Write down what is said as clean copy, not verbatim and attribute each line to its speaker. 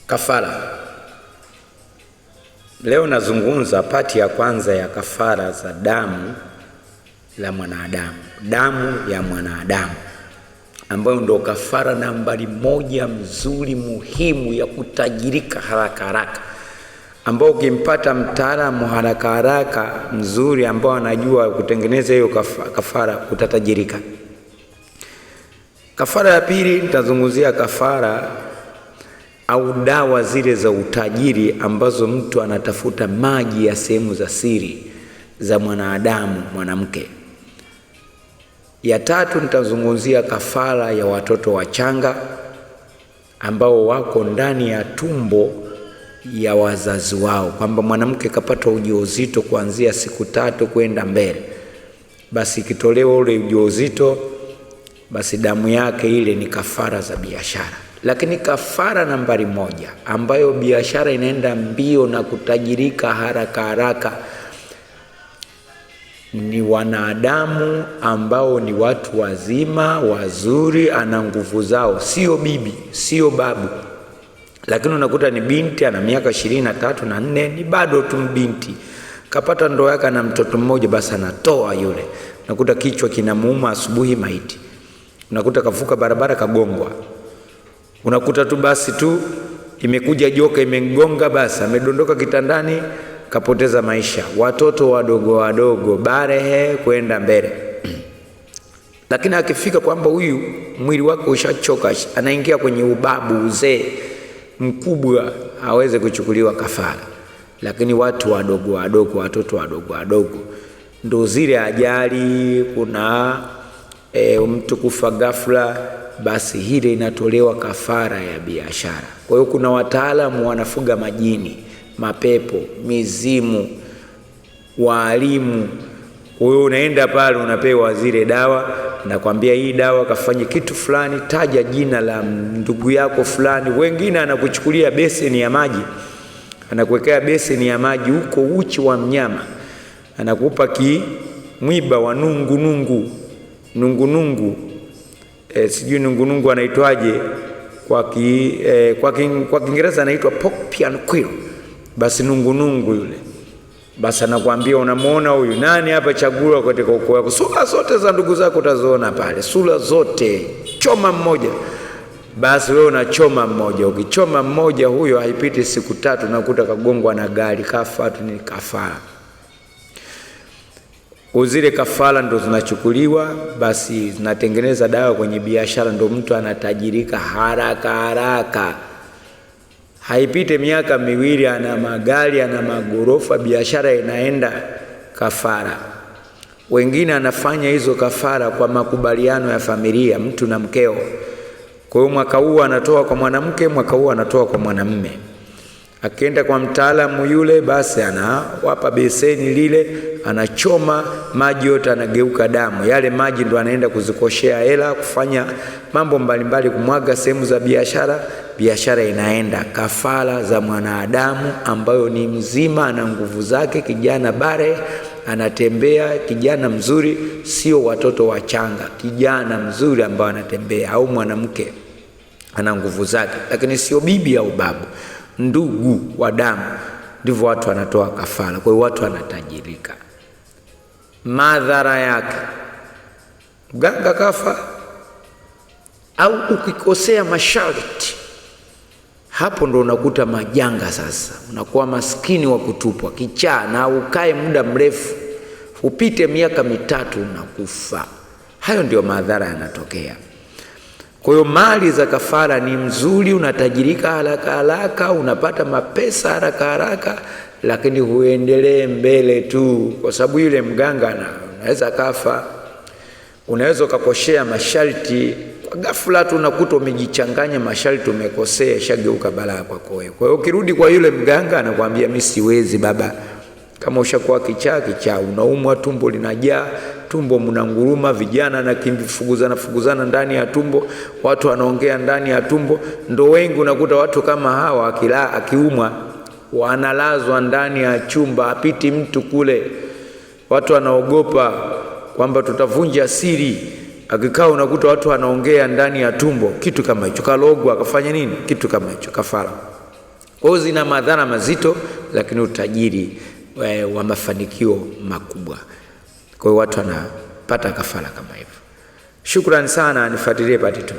Speaker 1: Kafara. Leo nazungumza pati ya kwanza ya kafara za damu la mwanadamu, damu ya mwanadamu ambayo ndo kafara nambari moja mzuri muhimu ya kutajirika haraka haraka, ambao ukimpata mtaalamu haraka haraka mzuri ambao anajua kutengeneza hiyo kafara utatajirika. Kafara ya pili nitazungumzia kafara au dawa zile za utajiri ambazo mtu anatafuta maji ya sehemu za siri za mwanadamu mwanamke. Ya tatu nitazungumzia kafara ya watoto wachanga ambao wako ndani ya tumbo ya wazazi wao, kwamba mwanamke kapata ujauzito kuanzia siku 3 kwenda mbele, basi ikitolewa ule ujauzito, basi damu yake ile ni kafara za biashara. Lakini kafara nambari moja ambayo biashara inaenda mbio na kutajirika haraka haraka ni wanadamu ambao ni watu wazima wazuri, ana nguvu zao, sio bibi sio babu, lakini unakuta ni binti ana miaka 23 na 4, ni bado tu binti, kapata ndoa yake na mtoto mmoja, basi anatoa yule, unakuta kichwa kinamuuma asubuhi maiti, unakuta kavuka barabara kagongwa, unakuta tu basi tu imekuja joka imemgonga, basi amedondoka kitandani kapoteza maisha. Watoto wadogo wadogo barehe kwenda mbele. Lakini akifika kwamba huyu mwili wake ushachoka, anaingia kwenye ubabu, uzee mkubwa, aweze kuchukuliwa kafara. Lakini watu wadogo wadogo, watoto wadogo wadogo, ndo zile ajali, kuna mtu kufa ghafla, basi hile inatolewa kafara ya biashara. Kwa hiyo kuna wataalamu wanafuga majini, mapepo, mizimu, waalimu. Kwa hiyo unaenda pale unapewa zile dawa, nakwambia hii dawa kafanye kitu fulani, taja jina la ndugu yako fulani. Wengine anakuchukulia beseni ya maji, anakuwekea beseni ya maji huko uchi wa mnyama, anakupa kimwiba wa nungu nungu, nungu nungu, sijui nungu nungu anaitwaje kwa Kiingereza anaitwa popian quill. Basi nungu nungu yule, basi anakuambia unamuona huyu nani hapa, chagua katika ukoo wako, sura zote za ndugu zako utaziona pale, sura zote, choma mmoja. Basi wewe unachoma mmoja, ukichoma mmoja huyo haipiti siku 3 nakuta kagongwa na gari, kafa tu, ni kafara. Zile kafara ndo zinachukuliwa, basi zinatengeneza dawa kwenye biashara, ndo mtu anatajirika haraka haraka. Haipite miaka 2 ana magari, ana magorofa, biashara inaenda kafara. Wengine anafanya hizo kafara kwa makubaliano ya familia, mtu na mkeo. Kwa hiyo mwaka huu anatoa kwa mwanamke, mwaka huu anatoa kwa mwanamume. Akienda kwa mtaalamu yule, basi anawapa beseni lile, anachoma maji yote, anageuka damu. Yale maji ndo anaenda kuzikoshea hela, kufanya mambo mbalimbali, kumwaga sehemu za biashara, biashara inaenda. Kafara za mwanadamu ambayo ni mzima, ana nguvu zake, kijana bare anatembea, kijana mzuri, sio watoto wachanga, kijana mzuri ambaye anatembea, au mwanamke ana nguvu zake, lakini sio bibi au babu, ndugu wa damu. Ndivyo watu wanatoa kafara. Kwa hiyo watu wanatajirika. Madhara yake, mganga kafa, au ukikosea masharti, hapo ndo unakuta majanga. Sasa unakuwa maskini wa kutupwa, kichaa, na ukae muda mrefu, upite miaka 3 unakufa. Hayo ndio madhara yanatokea. Kwa hiyo mali za kafara ni mzuri, unatajirika haraka haraka, unapata mapesa haraka haraka, lakini huendelee mbele tu, kwa sababu yule mganga anaweza kafa. Unaweza ukakoshea masharti kwa ghafla tu, unakuta umejichanganya masharti, umekosea, ishageuka balaa kwako wewe. Kwa hiyo ukirudi kwa yule mganga anakuambia mimi siwezi baba. Kama ushakuwa kichaa kichaa, unaumwa, tumbo linajaa, tumbo mnanguruma, vijana na fuguzana fuguzana ndani ya tumbo, watu wanaongea ndani ya tumbo. Ndo wengi unakuta watu kama hawa akiumwa wanalazwa ndani ya chumba, apiti mtu kule. Watu wanaogopa kwamba tutavunja siri. Akikaa unakuta watu wanaongea ndani ya tumbo, kitu kama hicho. Kalogwa akafanya nini, kitu kama hicho, kafara. Kwa hiyo zina madhara mazito, lakini utajiri wa mafanikio makubwa. Kwa hiyo watu wanapata kafara kama hivyo. Shukrani sana, nifuatilie part 2.